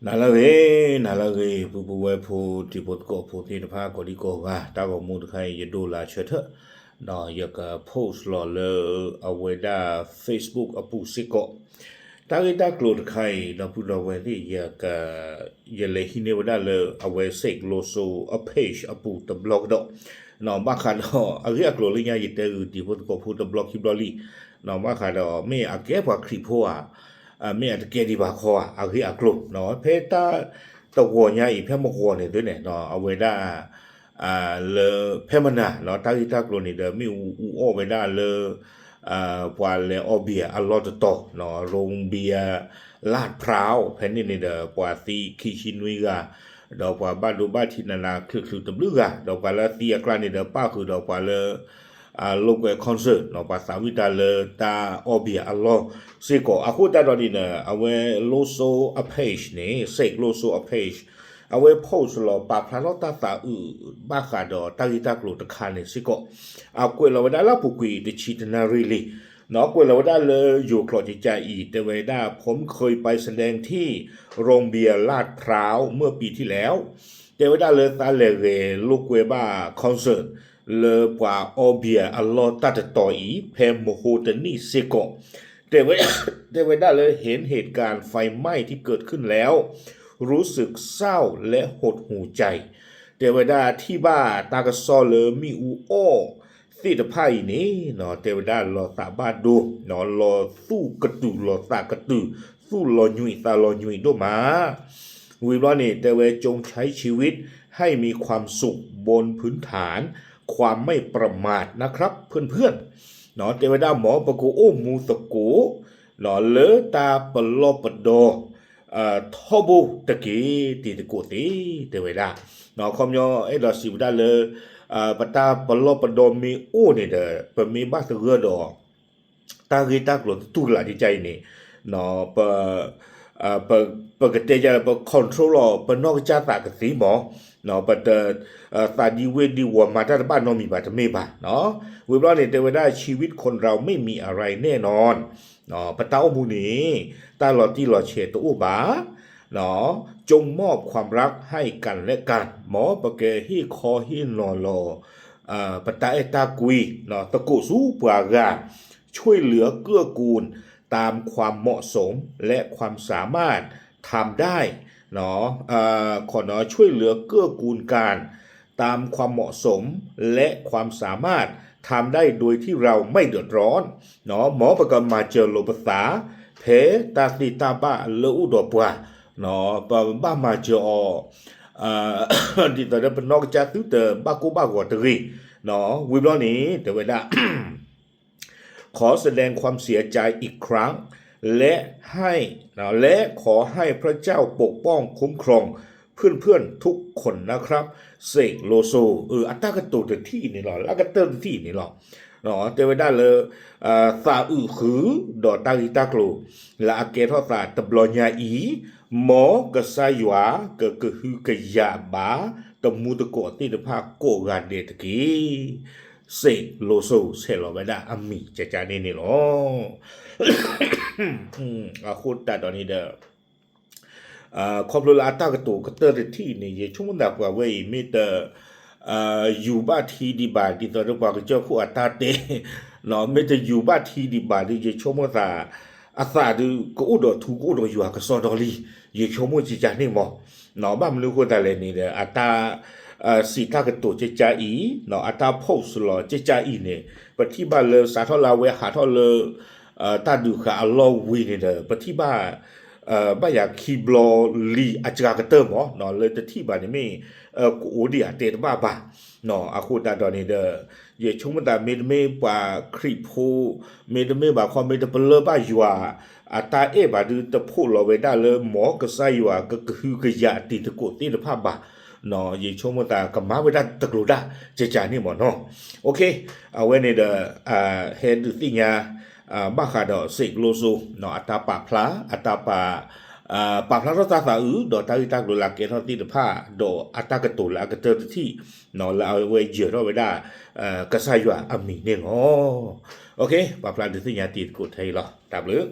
နၤလၢအဂ့ၤ, နၤလၢအဂ့ၤ, ပုၢ်ပုၢ်ဝဲၢ်ဖိ တံၤဖိသကိးဖိသ့ၣ်တဖၣ် ကိးဒံကိးဂၤ, တၢ်ဂီၤမူတခါအံၤ ယဒိလၢဆၢထၢၣ်, ဒီးယက post လီၤလၢအဝဲဒၣ် Facebook အပူၤစ့ၢ်ကီး, တၢ်ဂ့ၢ်တၢ်ကျိၤတခါအံၤ ဒီပုၢ်ဒီဝဲၢ်သ့ၣ် ယက ယလဲၤဟံးန့ၢ်ဝဲဒၣ်လၢအဝဲ စ့းလိၤစိၤ အ page အပူၤတဘျီကဒီး, ဘၣ်ဃးဒီးအဂ့ၢ်အကျိၤလၢညါ ယတဲဂုာ်တံၤဖိသကိးဖိတဘျီခံဘျီလံ, ဘၣ်ဃးဒီးမ့ၢ်အကဲပှၤခရံာ်ဖိဧါ, မ့ၢ်အတကဲဒံးဘၣ်ခီဧါ အဂ့ၢ်အကျိၤ, ဖဲတၢ်တဂီၤညါအံၤ ဖဲမုၢ်ဂီၤန့ၣ်သုန့ၣ် အဝဲဒၣ် လၢဖဲမနၤ တၢ်ဂ့ၢ်တၢ်ကျိၤန့ၣ်ဒီး မ့ၣ်အူအူအီၣ်ဝဲဒၣ်လၢ ပှၤလဲၤအီဘံယၤအလီၢ်တတီၤ, ရိဘံယၤ လၢ်ဖျါ ဖဲန့ၣ်န့ၣ်ဒီး ပှၤသံခံဆံနွံဂၤ, ဒီးပှၤဘၣ်ဒိဘၣ်ထံးနးနးချုးချုးတဘျုးဂၤ, ဒီးပှၤလၢသံအကျါန့ၣ်ဒီး ပၣ်ဃုာ်ဒီးပှၤလၢ လိာ်ကွဲ concert ပှၤသးဝံၣ်တၢ်လၢတၢ်အီဘံယၤအလီၢ်စ့ၢ်ကီး, အဃိသတးဒီးန့ၣ်ဒီး အဝဲလိၤစိၤအ page န့ၣ် စ့းလိၤစိၤအ page အဝဲ post လီၤပာ်ဖျါထီၣ်တၢ်သးအုး ဘၣ်ဃးဒီးတၢ်ဂ့ၢ်တၢ်ကျိၤတခါန့ၣ်စ့ၢ်ကီး, အကွဲးလီၤဝဲဒၣ်လၢအပူၤကွံာ်တဆံတနၣ်ရံၣ်လံ, ကွဲးလီၤဝဲဒၣ်လၢယိၤကျိာ်ကကါအံၤ တဲဝဲဒၣ် ผมเคยไปแสดงที่โรงเบียร์ลาดพร้าวเมื่อปีที่แล้ว တဲဝဲဒၣ်လၢသးလဲၤဂဲၤလိာ်ကွဲဘၣ် concert လၢပှၤအီဘံယၤအလီၢ်တၢ်တတီၤအံၤ ဖဲမဟိတနံၣ်စ့ၢ်ကီး, တဲဝဲ တဲဝဲဒၣ်လၢ เห็นเหตุการณ์ไฟไหม้ที่เกิดขึ้นแล้ว รู้สึกเศร้าและหดหู่ใจ တဲဝဲဒၣ်ထံၣ်ဘၣ်တၢ်ကစီၣ်လၢမ့ၣ်အူအီၣ်သ့ၣ်တဖၣ်အံၤန့ၣ် တဲဝဲဒၣ်လီၤသးဘၣ်ဒိ, လီၤသူၣ်ကတုၤလီၤသးကတုၤ, သူၣ်လီၤညွံးသးလီၤညွံးဒိၣ်မး ဝံၤဘျီန့ၣ် တဲဝဲ จงใช้ชีวิตให้มีความสุขบนพื้นฐาน ความไม่ประมาทนะครับเพื่อนๆ တဲဝဲဒၣ် မ်ပကအိၣ်မူသကိး လၢတၢ်ပလီၢ်ပဒီ ထီဘိတက့ၢ် တံၤသကိးသ့ၣ် တဲဝဲဒၣ်, ခီပညီအဲၣ်ဒိးစံးဝဲဒၣ်လၢ ပတၢ်ပလီၢ်ပဒီမ့ၢ်အိၣ်န့ၣ်ဒီး ပမ့ၢ်ဘၣ်သဂၢၢ်ဒီး တၢ်ဂ့ၢ်တၢ်ကျိၤတတူၢ်ကလာ်ကကါအံၤန့ၣ် ပ ပကတဲယၤလၢပ control လီၤ ပနီၢ်ကစၢ်သးကသ့မး, ပတ သးဒံဝ့ၢ်ဒံဝီၤမၤတၢ်တဘၣ်နီတမံၤဘၣ်တမ့ၢ်ဘၣ်, ဝံၤဘျီန့ၣ် တဲဝဲဒၣ် ชีวิตคนเราไม่มีอะไรแน่นอน ပတၢ်အိၣ်မူန့ၣ် တၢ်လီၤတံၢ်လီၤဆဲးတအိၣ်ဘၣ် จงมอบความรักให้กันและกัน မ်ပကဟ့ၣ်ခီဟ့ၣ်နီၤလီၤ ပတၢ်အဲၣ်တၢ်ကွံ သကိးဆူပှၤဂၤ ช่วยเหลือเกื้อกูลตามความเหมาะสมและความสามารถทำได้ ช่วยเหลือเกื้อกูลกัน ตามความเหมาะสมและความสามารถทำได้โดยที่เราไม่เดือดร้อน မ်ပကမၤစၢၤလိာ်ပသး ဖဲတၢ်သ့တၢ်ဘၣ်လၢအိၣ်ဒီးပှၤ ပဘၣ်မၤစၢၤအီၤ ဒ်သိးဒီးပနီၢ်ကစၢ်သုတဘၣ်ကိၢ်ဘၣ်ဂီၤတဂ့ၤ, ဝံၤဘျီန့ၣ် တဲဝဲဒၣ် ขอแสดงความเสียใจอีกครั้ง และให้ และขอให้พระเจ้าปกป้องคุ้มครองเพื่อนๆทุกคนนะครับ စ့းလိၤစိၤ အတၢ်ကတိၤတထံၣ်န့ၣ်လီၤ လၢအကတၢၢ်တထံၣ်န့ၣ်လီၤ တဲဝဲဒၣ်လၢ သးအုးဃုာ်ဒီးတၢ်ဂ့ၢ်တၢ်ကျိၤ လၢအကဲထီၣ်သးတဘျီညါအံၤ, မ်ကစၢ်ယွၤကကဟုကယာ်ဘၣ် တမူသကိးသ့ၣ်တဖၣ်ကိးဂၤဒဲးတက့ၢ်. စ့းလိၤစိၤ ဆဲးလီၤဝဲဒၣ်အမံၤကကါန့ၣ်န့ၣ်လီၤ. အဃိသတးဒီးန့ၣ်ဒီး ခီဖျိလၢအတၢ်ကတိၤကတၢၢ်တထံၣ်န့ၣ် ယဆိကမိၣ်သးပှၤဝဲအံၤ မ့ၢ်တ ယူၤဘၣ်ထံဒံးဘၣ် ဒ်သိးဒီးပှၤကစၢၢ်ခိၣ်အတၢ်တဲ, မ့ၢ်တယူၤဘၣ်ထံဒံးဘၣ်ဒီး ယဆိကမိၣ်သး အသးဒီးကအိၣ်ဒီးထူကအိၣ်ဒီးယွၤကစီဒီလံ, ယဆိကမိၣ်ကကါန့ၣ်မး, ဘၣ်မနုၤအဃိသတးလဲၣ်န့ၣ်ဒီး အတၢ် စံးတၢ်ကတိၤကကါအံၤ အတၢ် post လီၤကကါအံၤန့ၣ် ပထံၣ်ဘၣ်လၢစးထီၣ်လၢအဝဲဟးထီၣ်လၢ တၢ်ဒုးဃာ်အလီၢ်ဝံၤန့ၣ်ဒီး ပထံၣ်ဘၣ် ဘၣ်ယၤခံဘျီလံအစှၤကတၢၢ်မး လၢတထံၣ်ဘၣ်န့ၣ်မ့ၢ် ကအိၣ်ဒံးအတဲတဘၣ်ဘၣ်, အဃိသတးဒီးန့ၣ်ဒီး ယဆိကမိၣ်သးမ့တမ့ၢ်ပှၤခရံာ်ဖိ မ့တမ့ၢ်ဘၣ်ခီ မ့ၢ်တပလၢၢ်ဘၣ်ယွၤ အတၢ်အဲၣ်ဘၣ်ဒီး တဖိးလီၤဝဲဒၣ်လၢ မ်ကစၢ်ယွၤကကဟုကယာ်တံၤသကိးသ့ၣ်တဖၣ်ဘၣ်, ယဆိကမိၣ်သးကမၤဝဲဒၣ်တကျိၤဒၣ်ကကါန့ၣ်မးနီၤ. အဝဲန့ၣ်ဒီး ဟဲဒုးသ့ၣ်ညါ ဘၣ်ဃးဒီးစ့းလိၤစိၤ အတၢ်ပာ်ဖျါ အတၢ်ပာ် ပာ်ဖျါထီၣ်တၢ်သးအုး ဒီးတၢ်ဂ့ၢ်တၢ်ကျိၤလၢအကဲထီၣ်သ့ၣ်တဖၣ် ဒီးအတၢ်ကတိၤလၢအကတၢၢ်တထံၣ် လၢအဝဲယၢၤထီၣ်ဝဲဒၣ် ကစၢ်ယွၤအမံၤန့ၣ်လီၤ. ပာ်ဖျါဒုးသ့ၣ်ညါတံၤသကိးထဲအံၤလီၤ. တၢ်ဘျုး